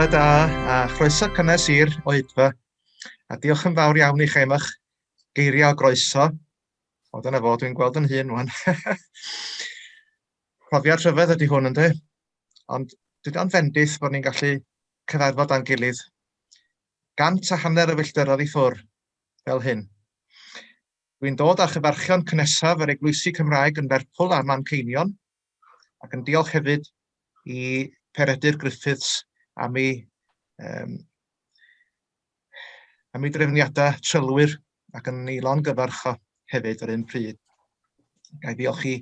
Bore da a chroeso cynnes i'r oedfa. A diolch yn fawr iawn i chi am eich geiriau o groeso. O, dyna fo, dwi'n gweld yn hun wan. Profiad rhyfedd ydy hwn, ynddi? Ond dydy o'n fendith bod ni'n gallu cyfarfod â'n gilydd. 150 o filltiroedd i ffwr, fel hyn. Dwi'n dod â chyfarchion cynnesaf yr eglwysi Cymraeg yn Lerpwl a Manceinion, ac yn diolch hefyd i Peredur Griffiths am ei, um, am ei drefniadau trylwyr ac yn ei longyfarch o hefyd yr un pryd. Ga i ddiolch i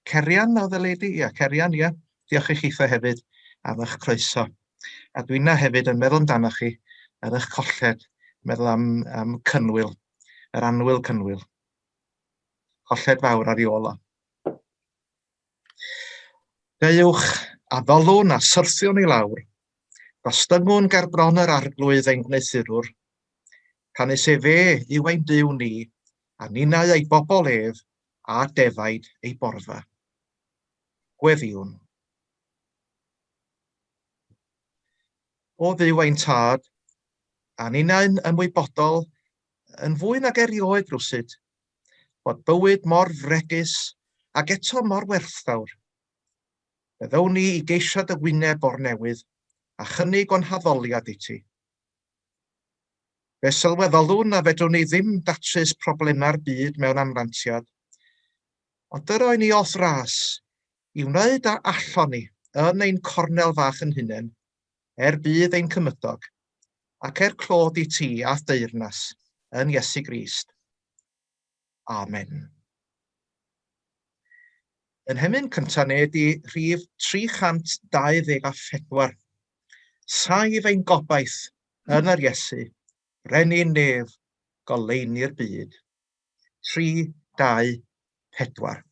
Cerian oedd y lady? Ia, Cerian, ia. Diolch i chitha hefyd am eich croeso. A dwi'n hefyd yn meddwl amdanoch chi ar eich colled, meddwl am, am Cynwyl, yr annwyl Cynwyl. Colled fawr ar ei ôl o. Deuwch, addolwn a syrthiwn i lawr, gostyngwn ger bron yr Arglwydd ein gwneuthurwr, canys efe yw ein Duw ni, a ninnau ei bobl ef, a defaid ei borfa. Gweddïwn. O Dduw ein Tad, a ninnau'n ymwybodol yn fwy nag erioed rywsut, bod bywyd mor fregus ac eto mor werthfawr. Fe ddown ni i geisio dy wyneb o'r newydd a chynnig o'n haddoliad i ti. Fe sylweddolwn na fedrwn ni ddim datrys problemau'r byd mewn amrantiad, ond dyro i ni oll ras i wneud a allon ni yn ein cornel fach yn hunain, er budd ein cymydog, ac er clod i ti a'th deyrnas, yn Iesu Grist. Amen. Yn hemyn cyntaf ni ydy rhif 324. Saif ein gobaith yn yr Iesu, brenin nef, goleuni'r byd. 3, 2, 4.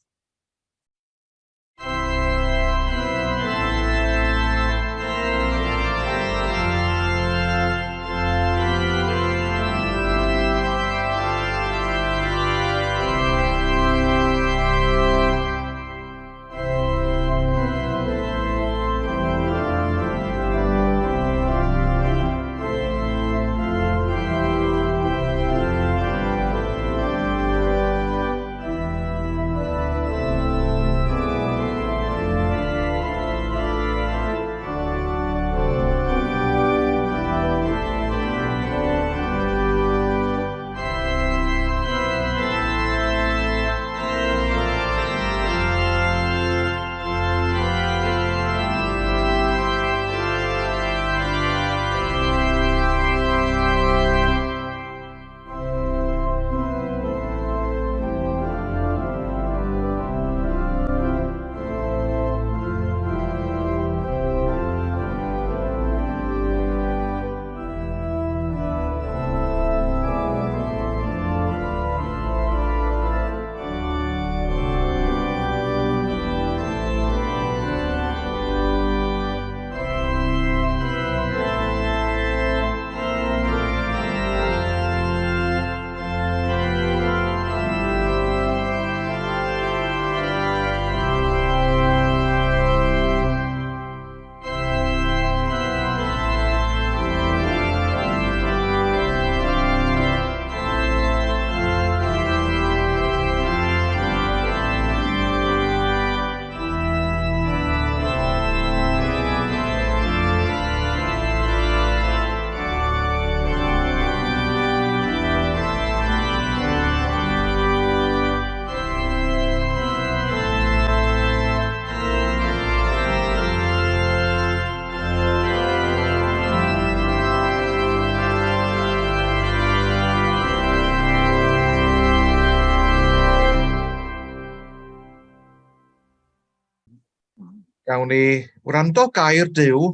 Gawn ni wrando gair Duw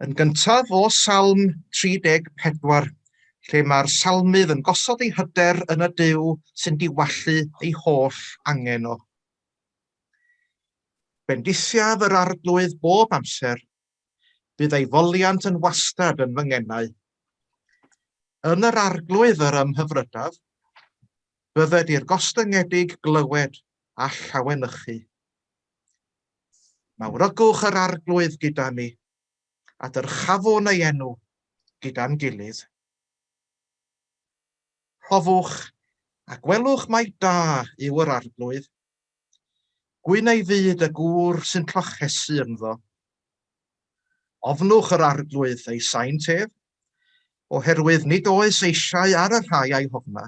yn gyntaf o Salm 34, lle mae'r salmydd yn gosod ei hyder yn y Duw sy'n diwallu ei holl angen o. Bendithiaf yr Arglwydd bob amser, bydd ei foliant yn wastad yn fy ngenau. Yn yr Arglwydd yr ymhyfrydaf, bydded i'r gostyngedig glywed a llawenychu. Mawrygwch yr Arglwydd gyda mi, a dyrchafwn ei enw gyda'n gilydd. Rhofwch, a gwelwch mai da yw yr Arglwydd. Gwyn ei fyd y gŵr sy'n llochesu ynddo. Ofnwch yr Arglwydd ei saint ef, oherwydd nid oes eisiau ar y rhai a'i hofna.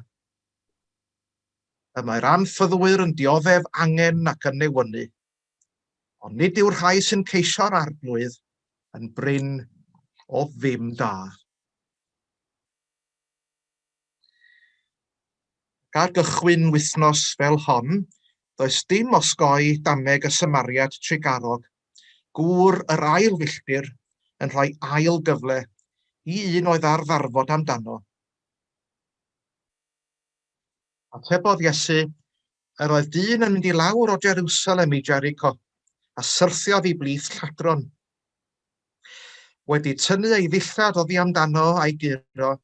Y mae'r anffyddwyr yn dioddef angen ac yn newynu, ond nid yw'r rhai sy'n ceisio'r Arglwydd yn brin o ddim da. Ac ar gychwyn wythnos fel hon, does dim osgoi dameg y Samariad trugarog, gŵr yr ail filltir yn rhoi ail gyfle i un oedd ar ddarfod amdano. Atebodd Iesu, Yr oedd dyn yn mynd i lawr o Jerusalem i Jericho, a syrthiodd i blith lladron. Wedi tynnu ei ddillad oddi amdano a'i guro,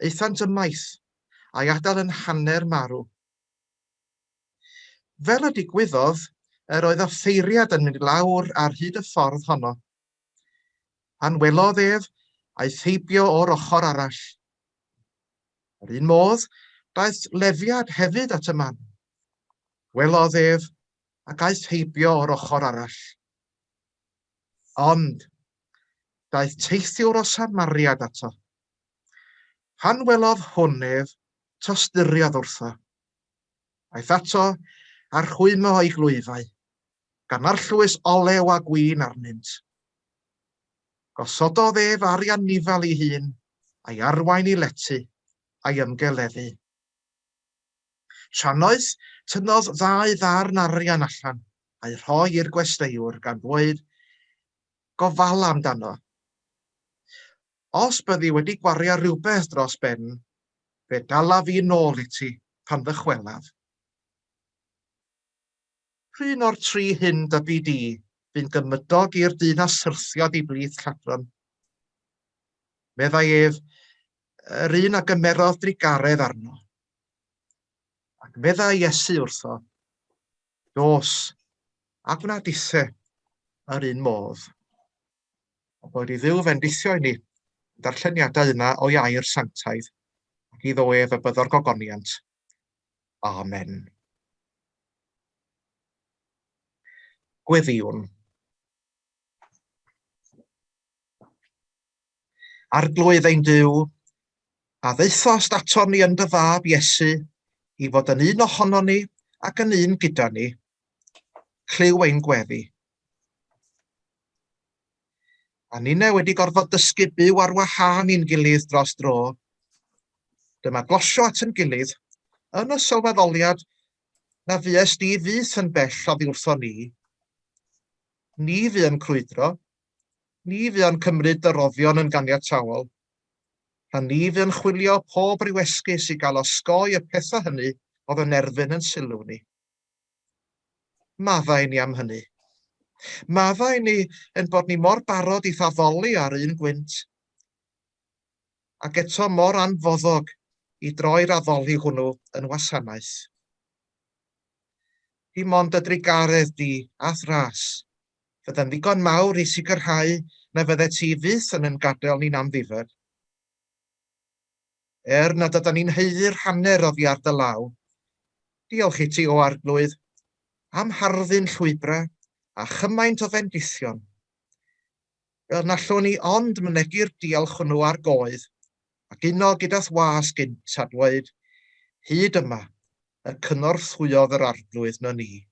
aethant ymaith, a'i adael yn hanner marw. Fel y digwyddodd, yr oedd offeiriad yn mynd i lawr ar hyd y ffordd honno. Pan welodd ef, aeth heibio o'r ochr arall. Yr un modd, daeth Lefiad hefyd at y man. Gwelodd ef, ac aeth heibio o'r ochr arall. Ond, daeth teithiwr o Samariad ato. Pan welodd hwn ef, tosturiodd wrtho. Aeth ato a rhwymo o'i glwyfau, gan arllwys olew a gwin arnynt. Gosododd ef ar ei anifail ei hun, a'i arwain i lety, a'i ymgeleddu. Trannoeth, tynnodd ddau ddarn arian allan, a'u rhoi i'r gwesteiwr, gan ddweud, Gofala amdano. Os byddi wedi gwario rhywbeth dros ben, fe dalaf fi nôl i ti pan ddychwelaf. P'run o'r tri hyn dybi di fu'n gymydog i'r dyn a syrthiodd i blith lladron? Meddai ef, yr un a gymerodd drugaredd arno. Ac meddai Iesu wrtho, Dos, a gwna dise yr un modd. A boed i Dduw fendithio i ni darlleniadau yma o'i air sanctaidd, ac iddo ef y byddo'r gogoniant. Amen. Gweddïwn. Arglwydd ein Duw, a ddaethost aton ni yn dy fab Iesu i fod yn un ohonon ni ac yn un gyda ni. Clyw ein gweddi. A ninne wedi gorfod dysgu byw ar wahân i'n gilydd dros dro. Dyma glosio at yn gilydd, yn y sylweddoliad na fues di fyth yn bell oddi wrtho ni. Ni fu yn crwydro, ni fu yn cymryd dy roddion yn ganiataol, a ni fu yn chwilio pob rhyw esgus i gael osgoi y pethau hynny oedd yn erfyn yn sylw ni. Maddau ni am hynny. Maddau ni yn bod ni mor barod i'th addoli ar un gwynt, ac eto mor anfoddog i droi'r addoli hwnnw yn wasanaeth. Dim ond dy drugaredd di a'th ras fydda'n ddigon mawr i sicrhau na fyddet ti fyth yn ein gadael ni'n amddifad. Er nad ydan ni'n haeddu'r hanner oddi ar dy law, diolch i ti, O Arglwydd, am harddu'n llwybrau a chymaint o fendithion. Fel na allwn ni ond mynegi'r diolch hwnnw ar goedd, ac uno gyda'th was gynt a dweud, Hyd yma y cynorthwyodd yr Arglwydd na ni.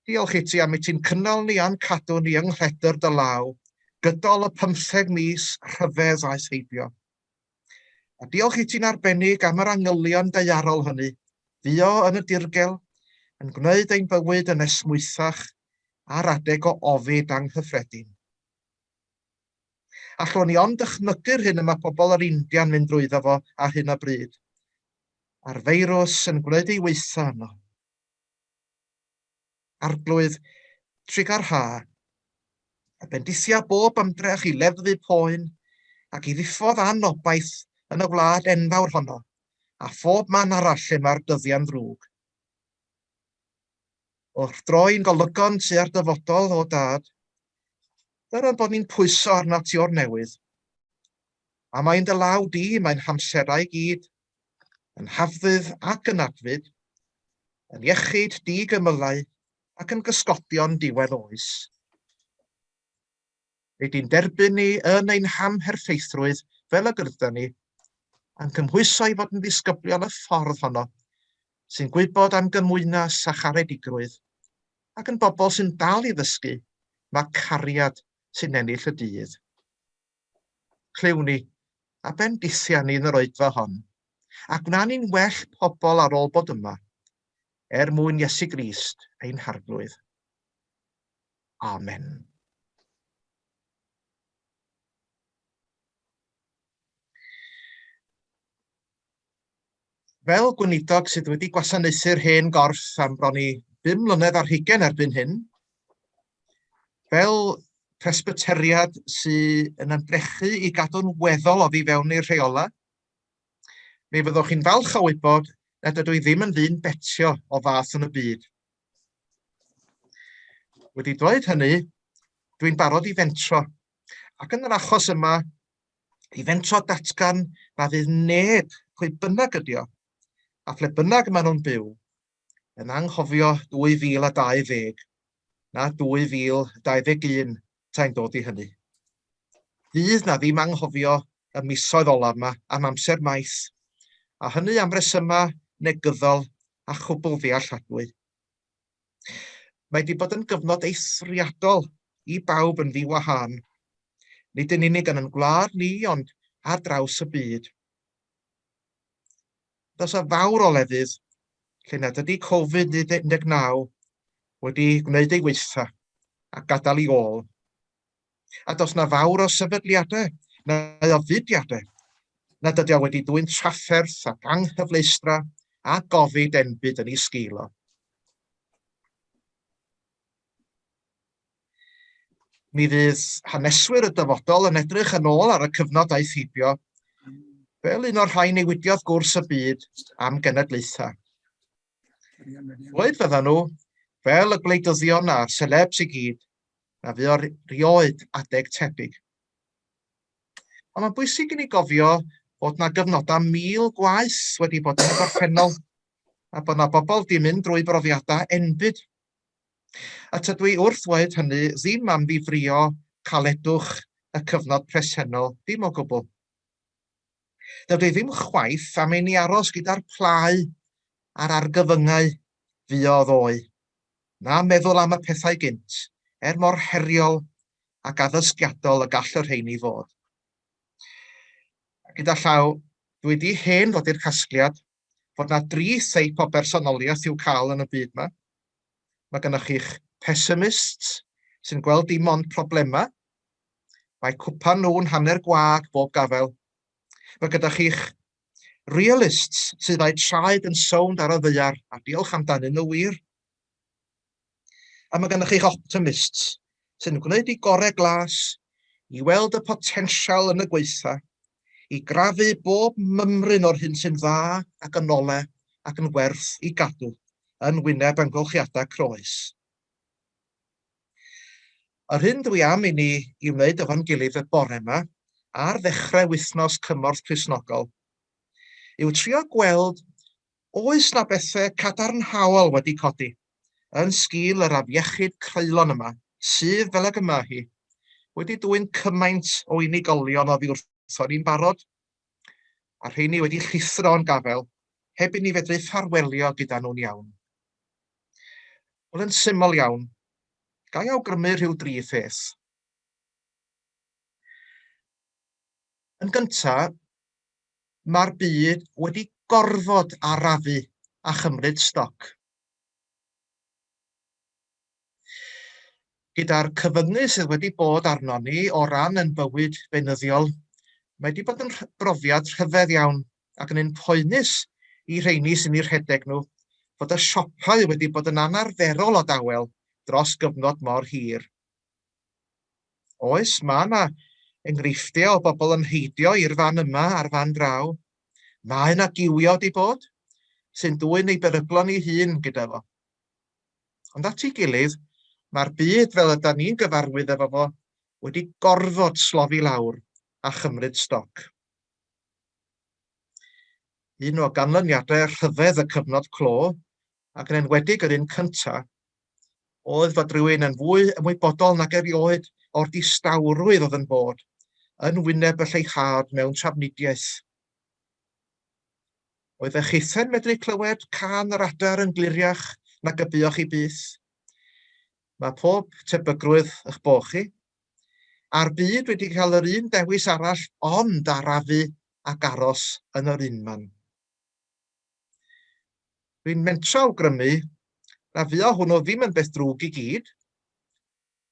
Diolch i ti am i ti'n cynnal ni a'n cadw ni yng nghledr dy law gydol y pymtheg mis rhyfedd aeth heibio. A diolch i ti'n arbennig am yr angylion daearol hynny, fuo yn y dirgel, yn gwneud ein bywyd yn esmwythach ar adeg o ofid anghyffredin. Allwn ni ond dychmygu'r hyn y mae pobl yr India'n mynd drwyddo fo ar hyn o bryd, a'r feirws yn gwneud ei waetha yno. Arglwydd, trugarha, a bendithia bob ymdrech i leddfu poen ac i ddiffodd anobaith yn y wlad enfawr honno, a phob man arall lle mae'r dyddiau'n ddrwg. Wrth droi'n golygon tua'r dyfodol, o Dad, Dyna'n bod ni'n pwyso arnat ti o'r newydd. A mae'n dy law di, mae'n hamserau i gyd, yn hafddydd ac yn adfyd, yn iechyd di-gymylau ac yn gysgodion diwedd oes. Nid di'n derbyn ni yn ein hamherffeithrwydd fel y gyda ni, a'n cymhwyso i fod yn ddisgyblion y ffordd honno, sy'n gwybod am gymwynas a charedigrwydd, ac yn bobl sy'n dal i ddysgu, mae cariad sy'n ennill y dydd. Clywn ni, a bendithia ni yn yr oedfa hon, a gwna ni'n well pobl ar ôl bod yma, er mwyn Iesu Grist ein Harglwydd. Amen. Fel gweinidog sydd wedi gwasanaethu'r hen gorff am bron i bum mlynedd ar hugain erbyn hyn, fel presbyteriad sydd yn ymdrechu i gadw'n weddol oddi fewn i'r rheolau, mi fyddwch chi'n falch o wybod nad ydw i ddim yn ddyn betio o fath yn y byd. Wedi dweud hynny, dwi'n barod i fentro, ac yn yr achos yma, i fentro datgan na fydd neb, pwy bynnag ydi o, a phle bynnag maen nhw'n byw, yn anghofio 2020 na 2021 tai'n dod i hynny. Fydd na ddim anghofio y misoedd olaf yma am amser maith, a hynny am resymau negyddol a chwbl ddealladwy. Mae wedi bod yn gyfnod eithriadol i bawb yn ddi-wahân, nid yn unig yn ein gwlad ni ond ar draws y byd. Does a fawr o lefydd lle nad ydy Covid-19 wedi gwneud ei weitha a gadael i ôl. A does na fawr o sefydliadau neu o fudiadau nad ydy o wedi dwyn trafferth ac anghyfleustra a gofid enbyd yn ei sgil o. Mi fydd haneswyr y dyfodol yn edrych yn ôl ar y cyfnod aeth heibio fel un o'r rhai newidiodd gwrs y byd am genedlaethau. Dweud fyddan nhw, fel y gwleidyddion a'r celebs i gyd, na fu o rioed adeg tebyg. Ond mae'n bwysig i ni gofio bod na gyfnodau 1,000 gwaeth wedi bod yn y gorffennol, a bod na bobl di mynd drwy brofiadau enbyd. A tydw i wrth ddweud hynny ddim am ddifrïo caledwch y cyfnod presennol, dim o gwbl. Dydw i ddim chwaith am i ni aros gyda'r plâu a'r argyfyngau fuodd ddoe. Na meddwl am y pethau gynt, er mor heriol ac addysgiadol y gall y rheini fod. A gyda llaw, dwi di hen ddod i'r casgliad fod na dri theip o bersonoliaeth i'w cael yn y byd yma. Mae gennych chi'ch pessimists, sy'n gweld dim ond problemau. Mae cwpan nhw'n hanner gwag bob gafael. Mae gyda chi'ch Realists sydd â'u traed yn sownd ar y ddaear, a diolch amdanyn nhw wir. A mae gennych chi'ch optimists sy'n gwneud eu gorau glas i weld y potensial yn y gwaetha, i grafu bob mymryn o'r hyn sy'n dda ac yn ole ac yn werth i gadw yn wyneb amgylchiadau croes. Yr hyn dwi am i ni i wneud efo'n gilydd y bore yma, ar ddechrau wythnos Cymorth Cristnogol, yw trio gweld oes 'na bethau cadarnhaol wedi codi yn sgil yr afiechyd creulon yma, sydd, fel ag y mae hi, wedi dwyn cymaint o unigolion oddi wrthon ni'n barod, a rheini wedi llithro o'n gafael heb i ni fedru ffarwelio gyda nhw'n iawn. Wel, yn syml iawn, ga i awgrymu rhyw dri pheth. Yn gyntaf, mae'r byd wedi gorfod arafu a chymryd stoc. Gyda'r cyfyngu sydd wedi bod arnon ni o ran ein bywyd beunyddiol, mae wedi bod yn brofiad rhyfedd iawn ac yn un poenus i rheini sy'n eu rhedeg nhw, fod y siopau wedi bod yn anarferol o dawel dros gyfnod mor hir. Oes, mae yna enghreifftiau o bobl yn heidio i'r fan yma a'r fan draw. Mae yna giwio wedi bod, sy'n dwyn ei beryglon ei hun gyda fo. Ond at ei gilydd, mae'r byd fel yda ni'n gyfarwydd efo fo wedi gorfod slofi lawr a chymryd stoc. Un o ganlyniadau rhyfedd y cyfnod clo, ac yn enwedig yr un cyntaf, oedd fod rhywun yn fwy ymwybodol nag erioed o'r distawrwydd oedd yn bod yn wyneb y lleihad mewn trafnidiaeth. Oeddech chithau'n medru clywed cân yr adar yn gliriach nag y buoch chi byth? Mae pob tebygrwydd eich bod chi, a'r byd wedi cael yr un dewis arall ond arafu ac aros yn yr unman. Dwi'n mentro awgrymu na fuo hwnnw ddim yn beth drwg i gyd,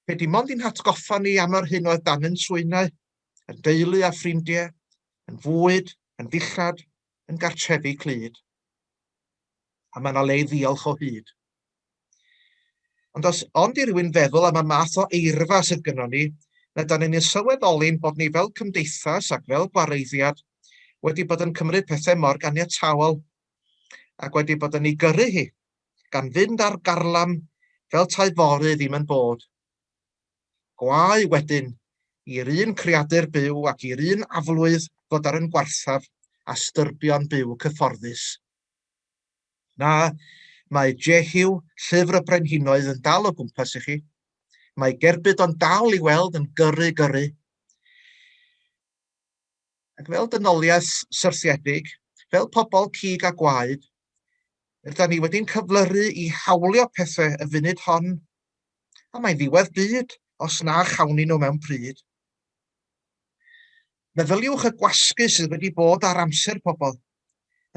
pe dim ond i'n hatgoffa ni am yr hyn oedd dan yn trwynau, yn deulu a ffrindiau, yn fwyd, yn ddillad, yn gartrefi clyd. A mae yna le i ddiolch o hyd. Ond os ond i rywun feddwl am y math o eirfa sydd gynnon ni, na 'dan ni'n sylweddoli'n bod ni fel cymdeithas ac fel gwareiddiad wedi bod yn cymryd pethau mor ganiataol ac wedi bod yn ei gyrru hi, gan fynd ar garlam fel tae fory ddim yn bod. Gwae wedyn i'r un creadur byw ac i'r un aflwydd fod ar yn gwarthaf a styrbio'n byw cyfforddus. Na, mae Jehu, llyfr y brenhinoedd, yn dal o gwmpas i chi. Mae gerbyd o'n dal i weld yn gyrru gyrru. Ac fel dynoliaeth syrthiedig, fel pobl cig a gwaed, rydyn ni wedi'n cyflyru i hawlio pethau y funud hon, a mae'n ddiwedd byd os na chawn ni nhw mewn pryd. Meddyliwch y gwasgu sydd wedi bod ar amser pobl,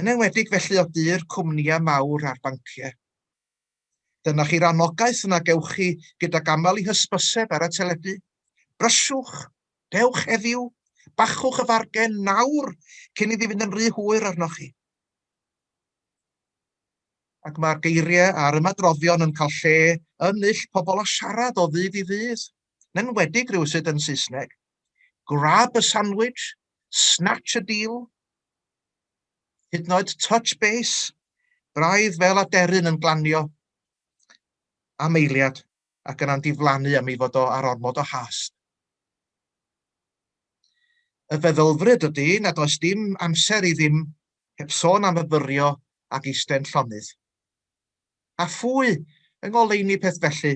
yn enwedig felly o du'r cwmnïau mawr a'r banciau. Dyna chi'r anogaeth yna gewch chi gydag aml i hysbyseb ar y teledu. Brysiwch, dewch heddiw, bachwch y fargen nawr cyn iddi fynd yn rhy hwyr arnoch chi. Ac mae'r geiriau a'r ymadroddion yn cael lle yn null pobl o siarad o ddydd i ddydd, yn enwedig rhywsut yn Saesneg. Grab a sandwich, snatch a deal, hyd yn oed touch base, braidd fel aderyn yn glanio am eiliad ac yna'n diflannu am ei fod o ar ormod o hast. Y feddylfryd ydy nad oes dim amser i ddim heb sôn am fyfyrio ac eistedd llonydd. A phwy, yng ngoleuni peth felly,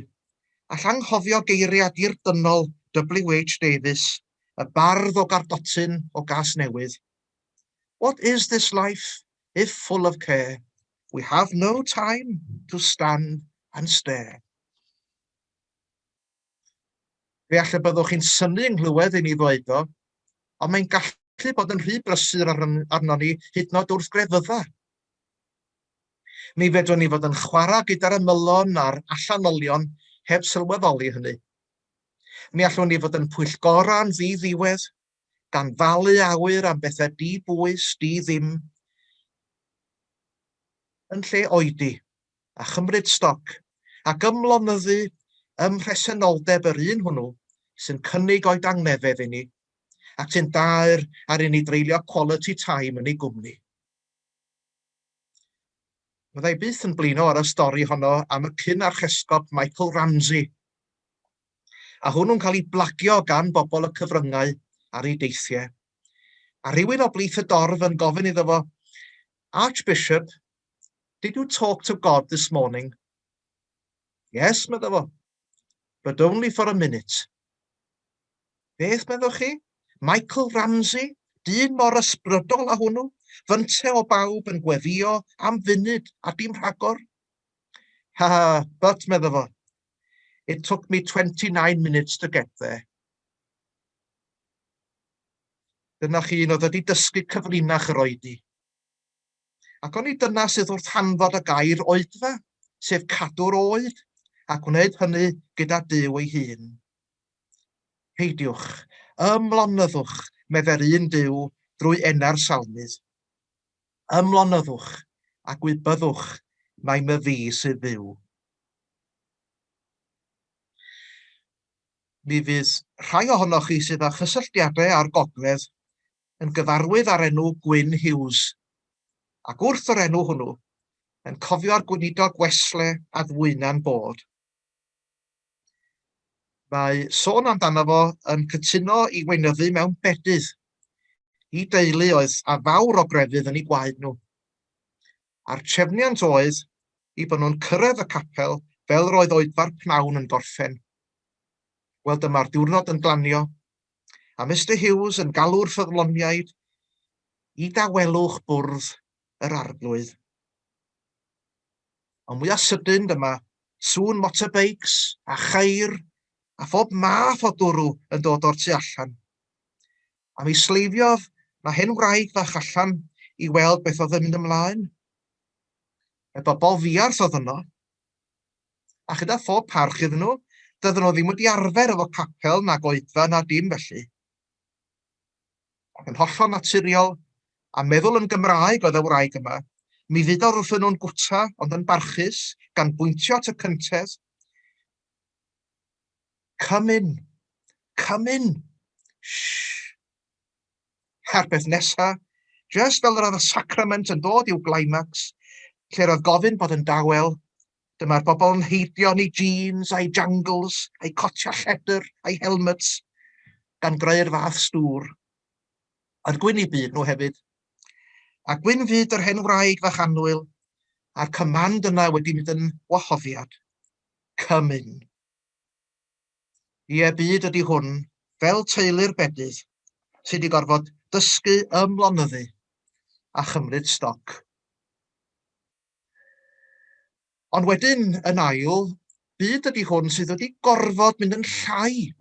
all anghofio geiriau dirdynnol WH Davies, y bardd o Gardotyn o Gasnewydd? What is this life if full of care? We have no time to stand and stare. Fe all y byddwch chi'n synnu yng nghlywed i ni ddweud o, ond mae'n gallu bod yn rhy brysur arnon ni hyd yn oed wrth grefydda. Mi fedrwn ni fod yn chwarae gyda'r ymylon a'r allanolion heb sylweddoli hynny. Mi allwn ni fod yn pwyllgora'n ddi-ddiwedd, gan falu awyr am bethau di-bwys, di-ddim, yn lle oedi a chymryd stoc ac ymlonyddu ym mhresenoldeb yr un hwnnw sy'n cynnig o'i dangnefedd i ni ac sy'n daer ar i ni dreulio quality time yn ei gwmni. Fyddai byth yn blino ar y stori honno am y cyn-archesgob Michael Ramsey, a hwnnw'n cael ei blagio gan bobl y cyfryngau ar ei deithiau. A rhywun o blith y dorf yn gofyn iddo fo, Archbishop, did you talk to God this morning? Yes, medda fo, but only for a minute. Beth meddwch chi? Michael Ramsey, dyn mor ysbrydol â hwnnw, fynte o bawb yn gweddio am funud a dim rhagor. Ha ha, but, medda fo, it took me 29 minutes to get there. Dyna chi un oedd wedi dysgu cyfrinach yr oedi. Ac oni dyna sydd wrth hanfod y gair oedfa, sef cadw'r oed, a gwneud hynny gyda Duw ei hun. Peidiwch, ymlonyddwch, medde'r un Duw drwy enau'r salmydd. Ymlonyddwch, a gwybyddwch mai myfi sydd Dduw. Mi fydd rhai ohonoch chi sydd â chysylltiadau â'r gogledd yn gyfarwydd â'r enw Gwyn Hughes, ac wrth yr enw hwnnw, yn cofio'r gweinidog Wesle addfwyna'n bod. Mae sôn amdano fo yn cytuno i weinyddu mewn bedydd i deulu oedd â fawr o grefydd yn eu gwaed nhw. A'r trefniant oedd i bod nhw'n cyrraedd y capel fel roedd oedfa'r pnawn yn gorffen. Wel, dyma'r diwrnod yn glanio, a Mister Hughes yn galw'r ffyddloniaid i dawelwch bwrdd yr arglwydd. Ond mwyaf sydyn dyma sŵn motorbikes a cheir a phob math o dwrw yn dod o'r tu allan. A mi sleifiodd na hen wraig fach allan i weld beth oedd yn mynd ymlaen. Y bobl ddiarth oedd yno, a chyda phob parch iddyn nhw, doedden nhw ddim wedi arfer efo capel nag oedfa na dim felly. Ac yn hollol naturiol, a meddwl yn Gymraeg oedd y wraig yma, mi ddudodd wrthyn nhw'n gwta, ond yn barchus, gan bwyntio at y cyntedd, Come in, come in, shh. A'r peth nesa, jyst fel yr oedd y sacrament yn dod i'w glimax, lle roedd gofyn bod yn dawel, dyma'r bobl yn heidio yn eu jeans a'u jangles, a'u cotiau lledr, a'u helmets, gan greu'r fath stŵr. Ond gwyn i byd nhw hefyd. A gwyn fyd yr hen wraig fach annwyl, a'r command yna wedi mynd yn wahoddiad. Come in. Ie, byd ydy hwn, fel teulu'r bedydd, sydd wedi gorfod dysgu ymlonyddu a chymryd stoc. Ond wedyn, yn ail, byd ydy hwn sydd wedi gorfod mynd yn llai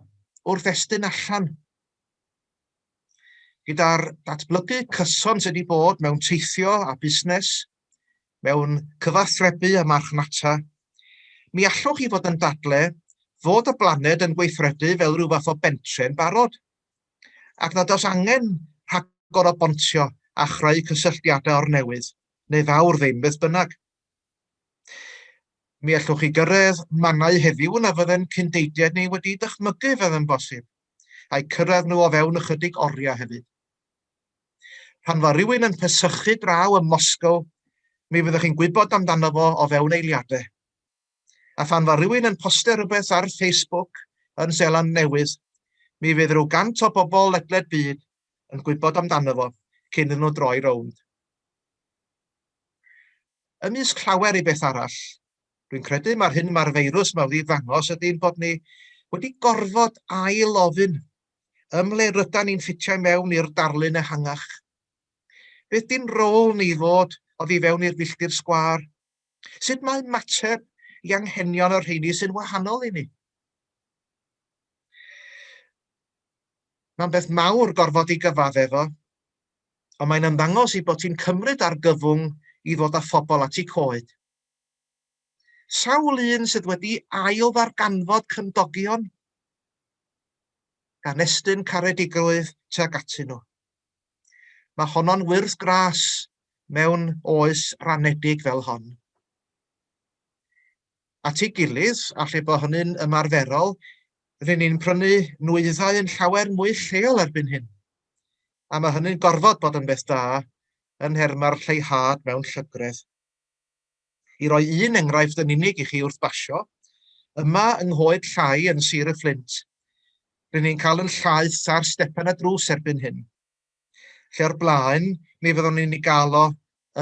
wrth estyn allan. Gyda'r datblygu cyson sydd wedi bod mewn teithio a busnes, mewn cyfathrebu a marchnata, mi allwch chi fod yn dadle fod y blaned yn gweithredu fel rhyw fath o bentre'n barod, ac nad oes angen rhagor o bontio a chreu cysylltiadau o'r newydd, neu fawr ddim beth bynnag. Mi allwch chi gyrraedd mannau heddiw na fydde'n cyndeidiau ni wedi dychmygu fydde'n bosib, a'u cyrraedd nhw o fewn ychydig oriau hefyd. Pan fo rhywun yn pesychu draw ym Moscow, mi fyddwch chi'n gwybod amdano fo o fewn eiliadau. A phan fo rhywun yn postio rhywbeth ar Facebook yn Seland Newydd, mi fydd rhyw gant o bobl ledled byd yn gwybod amdano fo cyn iddyn nhw droi rownd. Ymysg llawer i beth arall, dwi'n credu mae'r hyn mae'r feirws yma wedi ddangos ydy'n bod ni wedi gorfod ail ofyn ymhle rydan ni'n ffitio i mewn i'r darlun ehangach. Beth di'n rôl ni fod oddi fewn i'r filltir sgwâr? Sut mae ymateb i anghenion y rheini sy'n wahanol i ni? Mae'n beth mawr gorfod i gyfaddef o, ond mae'n ymddangos i bod ti'n cymryd argyfwng i ddod â phobl at eu coed. Sawl un sydd wedi ail-ddarganfod cymdogion, gan estyn caredigrwydd tuag atyn nhw. Mae honno'n wyrth gras mewn oes ranedig fel hon. At ei gilydd, a lle bo hynny'n ymarferol, rŷn ni'n prynu nwyddau yn llawer mwy lleol erbyn hyn. A mae hynny'n gorfod bod yn beth da yn nhermau'r lleihad mewn llygredd. I roi un enghraifft yn unig i chi wrth basio, yma yng Nghoed Llai yn Sir y Fflint, rŷn ni'n cael yn llaeth ar stepen y drws erbyn hyn. Lle o'r blaen, mi fyddwn ni'n ei gael o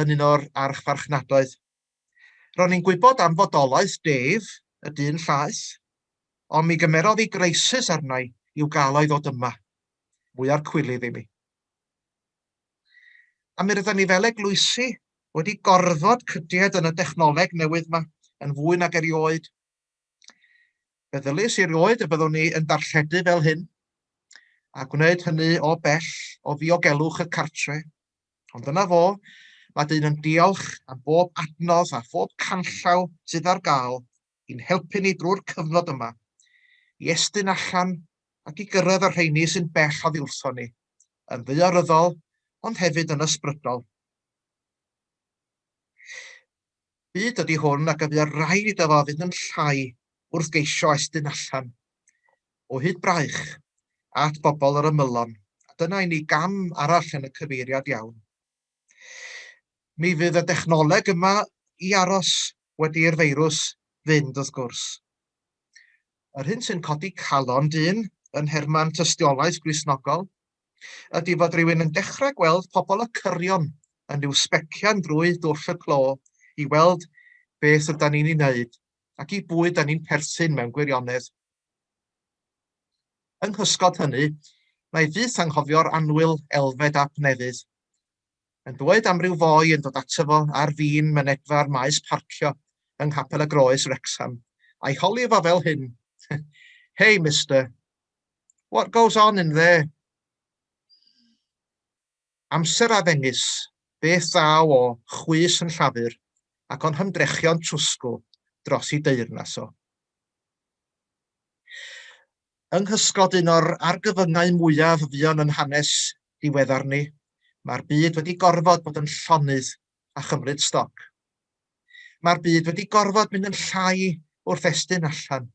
yn un o'r archfarchnadoedd. Ro'n i'n gwybod am fodolaeth Dave, y dyn llaeth, ond mi gymerodd hi greisus arna i i'w gael o i ddod yma. Mwya'r cwilydd i mi. A mi rydan ni fel eglwysi wedi gorfod cydied yn y dechnoleg newydd 'ma yn fwy nag erioed. Fe ddylys i erioed y byddwn ni yn darlledu fel hyn, a gwneud hynny o bell o ddiogelwch y cartre. Ond dyna fo, mae dyn yn diolch am bob adnodd a phob canllaw sydd ar gael i'n helpu ni drwy'r cyfnod yma, i estyn allan ac i gyrraedd y rheini sy'n bell oddi wrthon ni, yn ddaearyddol ond hefyd yn ysbrydol. Byd ydy hwn ac y bydd rhaid iddo fo fynd yn llai wrth geisio estyn allan, o hyd braich, at bobl yr ymylon, a dyna i ni gam arall yn y cyfeiriad iawn. Mi fydd y dechnoleg yma i aros wedi i'r feirws fynd wrth gwrs. Yr hyn sy'n codi calon dyn yn nhermau tystiolaeth Gristnogol ydy fod rhywun yn dechrau gweld pobl y cyrion yn rhyw sbecian drwy dwll y clo i weld beth ydan ni'n ei wneud ac i bwy ydan ni'n perthyn mewn gwirionedd. Yng nghysgod hynny, na i fyth anghofio'r annwyl Elfed ap Nefydd, yn dweud am ryw foi yn dod ato fo ar fin mynedfa'r maes parcio yng Nghapel y Groes, Wrecsam, a'i holi fo fel hyn, Hey, mister, what goes on in there? Amser a ddengys beth ddaw o chwys yn Llafur ac o'n hymdrechion trwsgl dros i deyrnas o. Yng nghysgod un o'r argyfyngau mwyaf fuon yn hanes diweddar ni, mae'r byd wedi gorfod bod yn llonydd a chymryd stoc. Mae'r byd wedi gorfod mynd yn llai wrth estyn allan.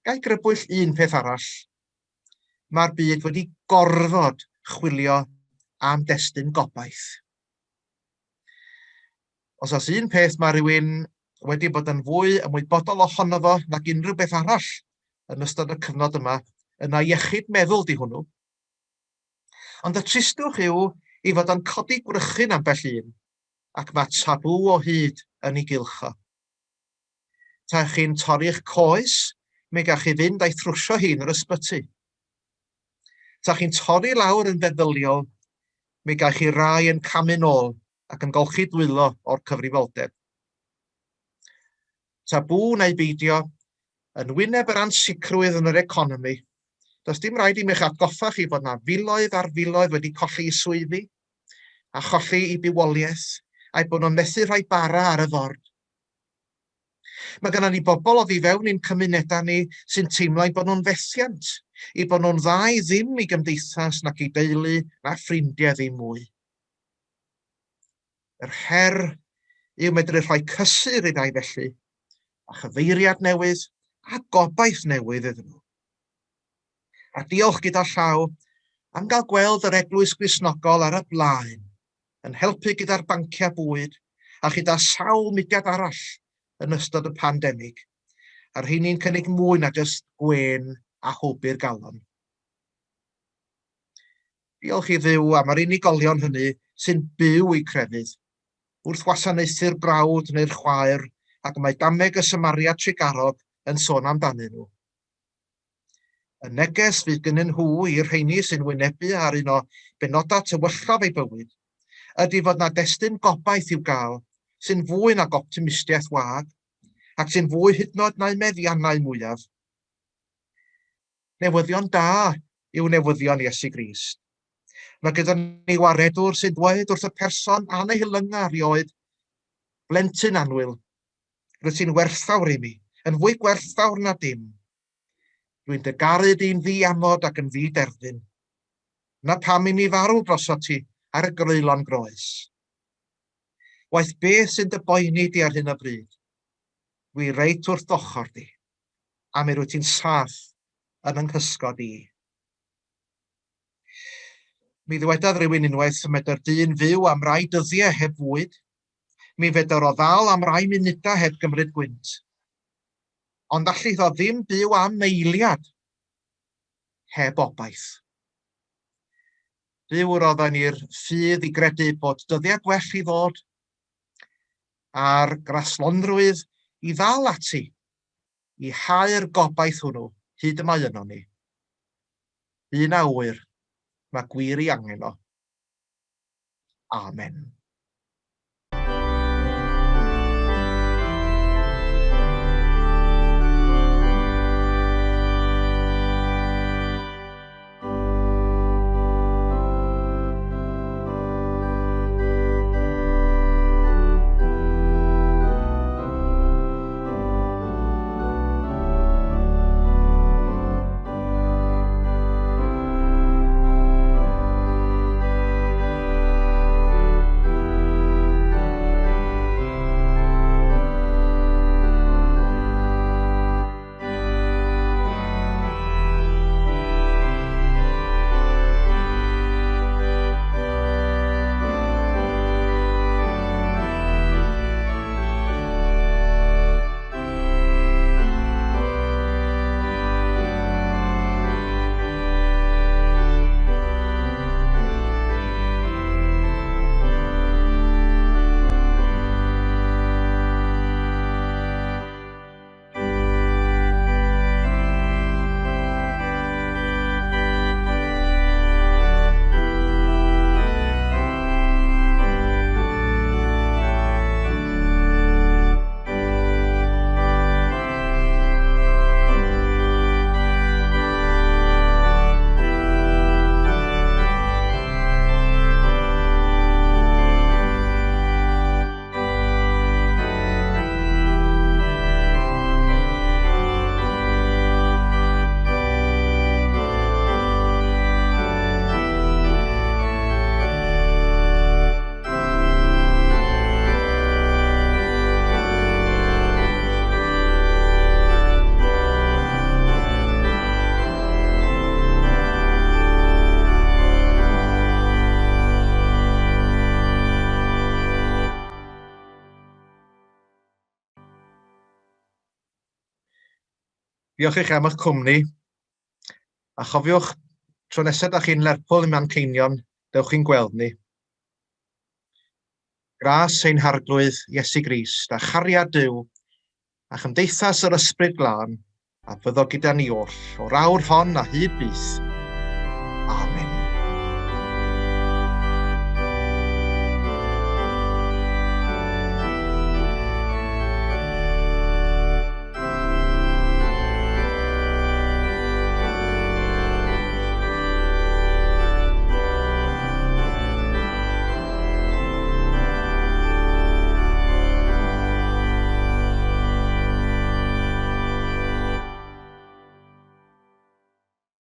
Ga i grybwyll un peth arall? Mae'r byd wedi gorfod chwilio am destun gobaith. Os oes un peth mae rhywun wedi bod yn fwy ymwybodol ohono fo nag unrhyw beth arall yn ystod y cyfnod yma, yna iechyd meddwl di hwnnw. Ond y tristwch yw ei fod o'n codi gwrychyn ambell un, ac mae tabŵ o hyd yn ei gylch o. Ta chi'n torri'ch coes, mi gach chi fynd a'i thrwsio hi yn yr ysbyty. Ta chi'n torri lawr yn feddyliol, mi gach chi rai yn camu nôl ac yn golchi dwylo o'r cyfrifoldeb. Tabŵ neu beidio, yn wyneb yr ansicrwydd yn yr economi, does dim rhaid i mi'ch atgoffa chi bod 'na filoedd ar filoedd wedi colli'u swyddi a cholli eu bywoliaeth, a'u bod nhw'n methu rhoi bara ar y ford. Mae gennym ni bobl oddi fewn i'n cymunedau ni sy'n teimlo eu bod nhw'n fethiant, eu bod nhw'n dda i ddim i gymdeithas nac i deulu na ffrindiau ddim mwy. Yr her yw medru rhoi cysur i rai felly, a chyfeiriad newydd a gobaith newydd iddyn nhw. A diolch gyda llaw am gael gweld yr Eglwys Gristnogol ar y blaen, yn helpu gyda'r banciau bwyd a chyda sawl mudiad arall yn ystod y pandemig, a'r rheini'n cynnig mwy na jyst gwên a hwb i'r galon. Diolch i Dduw am yr unigolion hynny sy'n byw eu crefydd, wrth wasanaethu'r brawd neu'r chwaer ac mae dameg y Samaria trugarog yn sôn amdanyn nhw. Y neges fydd gynnyn nhw i'r rheini sy'n wynebu ar un o benodau tywyllaf eu bywyd ydy fod 'na destun gobaith i'w gael sy'n fwy nag optimistiaeth wag ac sy'n fwy hyd yn oed na'u meddiannau mwyaf. Newyddion da yw newyddion Iesu Grist. Mae gyda ni waredwr sy'n dweud wrth y person anehilynga rioed, Blentyn annwyl, rwyt ti'n werthfawr i mi, yn fwy gwerthfawr na dim. Dwi'n dy garu di'n ddi-amod ac yn ddi-derfyn. Na pam i mi farw drosot ti ar y greulon groes. Waeth beth sy'n dy boeni di ar hyn o bryd, dwi reit wrth d'ochr di, a mi rwyt ti'n saff yn 'y nghysgod i. Mi ddywedodd rhywun unwaith y medr dyn fyw am rai dyddiau heb fwyd, Mi fedr o ddal am rai munudau heb gymryd gwynt. Ond allith o ddim byw am eiliad heb obaith. Duw rodda ni'r ffydd i gredu bod dyddiau gwell i ddod, a'r graslonrwydd i ddal ati i hau'r gobaith hwnnw hyd y mae yno ni. Un a ŵyr, mae gwir ei angen o. Amen. Diolch i chi am eich cwmni. A chofiwch, tro nesaf da chi'n Lerpwl neu Manceinion, dewch chi'n gweld ni. Gras ein Harglwydd Iesu Grist a chariad Duw a chymdeithas yr Ysbryd Glân a fyddo gyda ni oll, o'r awr hon a hyd byth.